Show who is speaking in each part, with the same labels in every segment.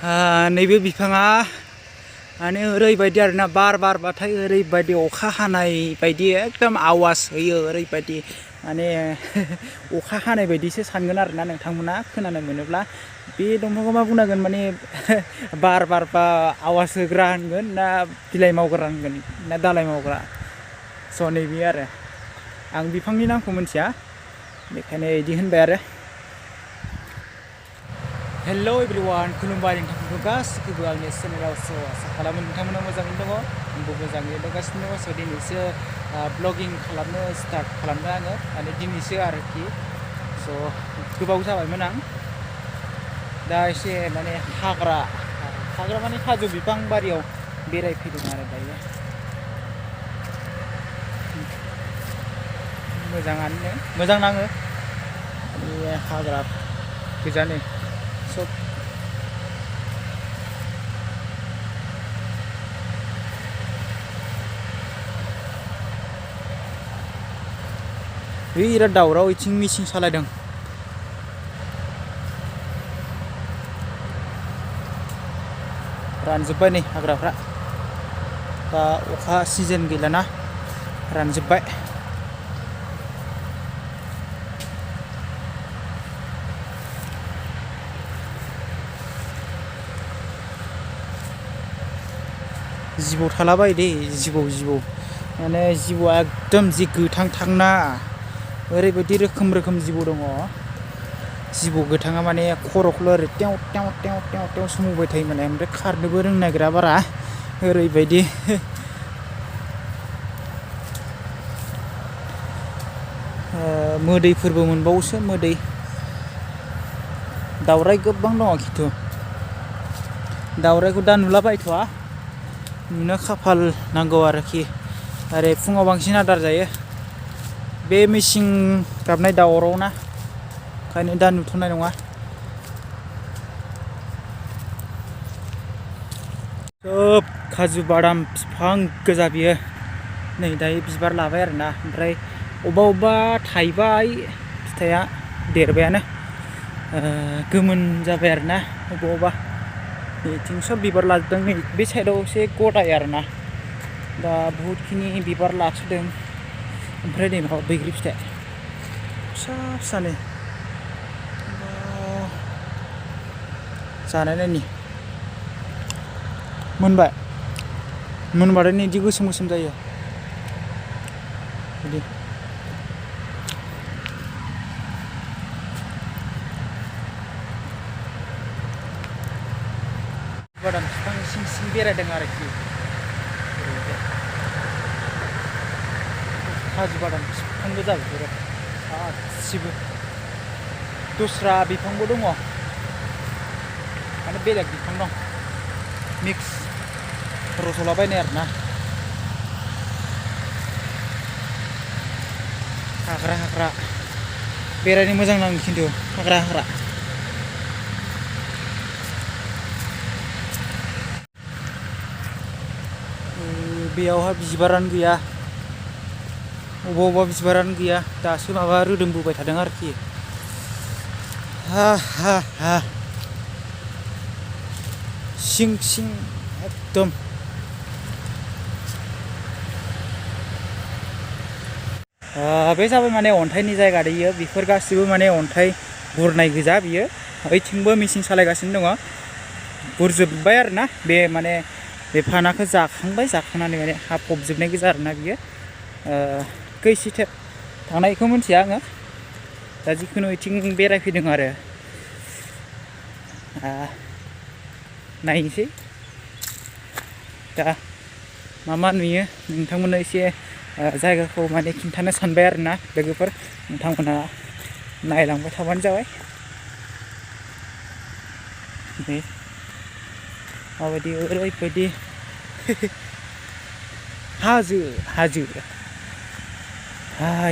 Speaker 1: नैबे बिफाङा माने ओरैबायदि आरोना बार बारबाथाय ओरैबायदि अखा हानाय बायदि एकदम आवाज होयो ओरैबायदि माने अखा हानाय बायदिसो सानगोन आरोना नोंथांमोना खोनानो मोनोब्ला बे दंफांखौ मा बुंनांगोन माने बार बारबा आवाज होग्रा होनगोन ना बिलाइ मावग्रा होनगोन ना दालाइ मावग्रा स' नैबे आरो आं बिफांनि नामखौ मिथिया बेखायनो इदि होनबाय आरो हेलौ एभ्रिवान खुलुमबाय नोंथांखौ गासिखौबो आंनि चेनेलाव स' आसा खालामो नोंथांमोना मोजाङैनो दङ आंबो मोजाङै दंगासिनो दङ स' दिनैसो ब्लगिं खालामनो स्टार्ट खालामदों आङो माने दिनैसो आरोखि स' गोबाव जाबायमोन आं दा एसे माने हाग्रा माने थाजौ बिफां बारियाव बेरायफैदों आरो दायो मोजाङानो मोजां नाङो माने हाग्रा गोजानो सब बिराद दावराव इथिं मिसिं सालायदों रानजोब्बाय नै हाग्राफ्रा दा अखा सिजोन गैलाना रानजोब्बाय जिबौ थालाबायो दे जिबौ माने जिबौआ एकदम जि गोथां थांना ओरैबायदि रोखोम जिबौ दङ जिबौ गोथाङा माने खर'खौल' ओरै टेव सोमावबाय थायो माने ओमफ्राय खारनोबो रोंनो नागिरा बारा ओरैबायदि मोदैफोरबो मोनबावोसो मोदै दावराय गोबां दङ खिन्थु दावरायखौ दा नुलाबायथ'आ नुनो खाफाल नांगौ आरोखि ओरै फुङाव बांसिन आदार जायो बे मिसिं गाबनाय दावराव ना ओंखायनो दा नुथ'नाय नङा सोब खाजु बादाम बिफां गोजा बियो नै दायो बिबार लाबाय आरोना ओमफ्राय अबेबा थाइबाय फिथाइया देरबायानो गोमोन जाबाय आरोना अबेबा बेथिं सब बिबार लाजोबदों नै बे साइडआव एसे गदाय आरोना दा बहुतखिनि बिबार लासोदों ओमफ्राय नै माबा बैग्रि फिथाइ फिसानो जानाय नायनि मोनबाथाय बिदि गोसोम जायो बिदि बादाम बिफां सिं बेरायदों आरोखि काजु बादाम बिफांबो जाजोबो गासिबो दस्रा बिफांबो दङ माने बेलेग बिफां दं मिक्स रज'लाबायनाय आरोना हाग्रा बेरायनो मोजां नाङो खिन्थु हाग्रा बेयावहा बिबारानो गैया अबेबा बिबारानो गैया दासो माबा रोदोमबोबाय थादों आरोखि हा सिं एकदम बे जाबाय माने अन्थाइनि जायगा दैयो बेफोर गासिबो माने अन्थाइ बुरनाय गोजा बियो ओइथिंबो मेचिन सालायगासिनो दङ बुरजोब्बाय आरोना बे माने बे फानाखौ जाखांनानै माने हा फबजोबनाय गोजा आरोना बियो खै सिटेप थांनायखौ मिथिया आङो दा जिखुनु इथिं बेरायफैदों आरो नायनोसै दा मा नुयो नोंथांमोननो एसे जायगाखौ माने खिन्थानो सानबाय आरोना लोगोफोर नोंथांमोना नायलांबाय थाबानो जाबाय माबायदि ओरैबायदि हाजो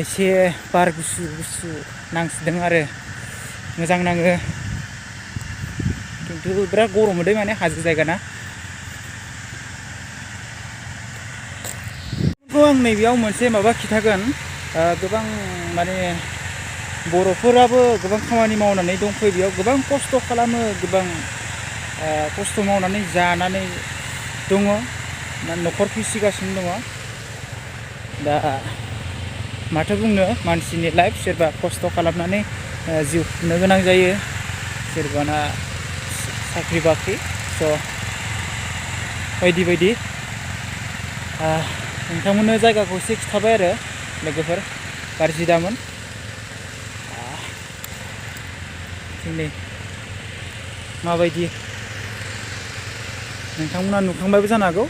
Speaker 1: एसे बार गुसु नांसोदों आरो मोजां नाङो खिन्थु बिराद गरम मोनदों माने हाजो जायगा ना आं नैबेयाव मोनसे माबा खिथागोन गोबां माने बर'फोराबो गोबां खामानि मावनानै दंफैयो बेयाव गोबां खस्थ' खालामो गोबां खस्थ' मावनानै जानानै दङ, न'खर फिसिगासिनो दङ। दा माथो बुंनो, मानसिनि लाइफ, सोरबा खस्थ' खालामनानै जिउ खुंनो गोनां जायो, सोरबाना साख्रि बाख्रि, स' बायदि बायदि। नोंथांमोननो जायगाखौ एसे खिथाबाय आरो लोगोफोर, गाज्रि दामोन। दिनै माबायदि नोंथांमोना नुखांबायबो जानो हागौ।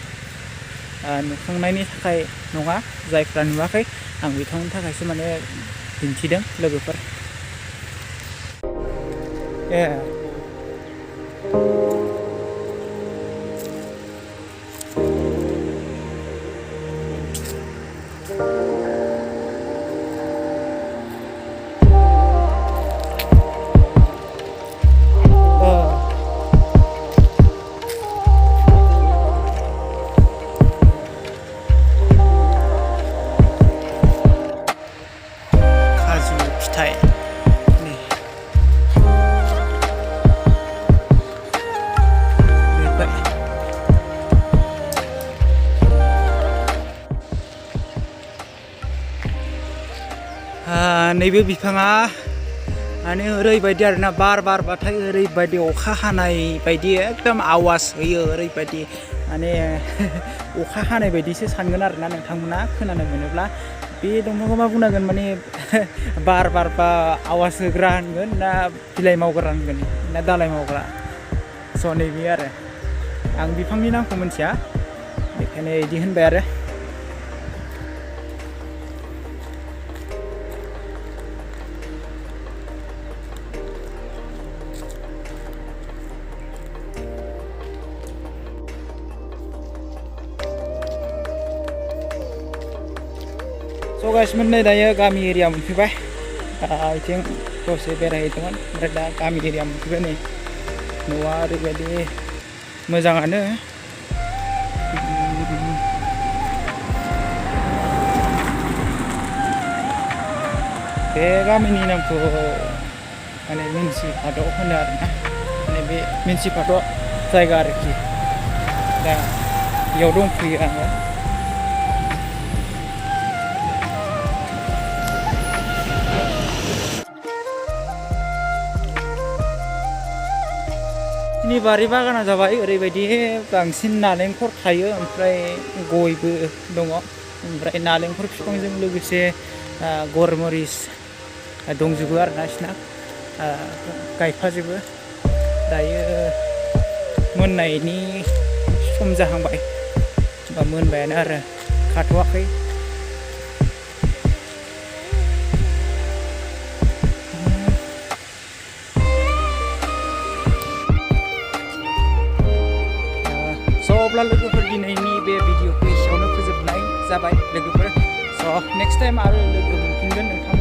Speaker 1: नुखांनायनि थाखाय नङा, जायफ्रा नुवाखै आं बिथांमोननि थाखायसो माने दिन्थिदों लोगोफोर। खाजु फिथाइ नैबे बिफाङा माने ओरैबायदि आरोना, बार बारबाथाय ओरैबायदि अखा हानाय बायदि एकदम आवाज होयो, ओरैबायदि माने अखा हानाय बायदिसो सानगोन आरोना नोंथांमोना खोनानो मोनोब्ला। बे दंफांखौ मा बुंनांगोन, माने बार बारबा आवाज होग्रा होनगोन ना बिलाइ मावग्रा होनगोन ना दालाइ मावग्रा। स' नैबे आरो आं बिफांनि नामखौ मिथिया, बेखायनो बिदि होनबाय आरो। स' गासिबो नै दायो गामि एरिया मोनफैबाय। बिथिं दसे बेरायहैदोंमोन, ओमफ्राय दा गामि एरिया मोनफैबाय। नै न'आ ओरैबायदि मोजाङानो। बे गामिनि नामखौ माने मिन्सिपाट' होनो आरोना, माने बे मिन्सिपाट' जायगा आरोखि। दा बेयाव दंफैयो आङो। जोंनि बारि बागाना जाबाय ओरैबायदि, बांसिन नालेंखर थायो, ओमफ्राय गयबो दङ, ओमफ्राय नालेंखर बिफांजों लोगोसे गरमरिस दंजोबो आरोना बिसिना, गायफाजोबो। दायो मोननायनि सम जाहांबाय, बा मोनबायानो आरो, खाथ'वाखै। अब्ला लोगोफोर, दिनैनि बे भिडिअखौ एसेयावनो फोजोबनाय जाबाय लोगोफोर। स' नेक्स्ट टाइम आरो लोगो मोनफिनगोन नोंथां।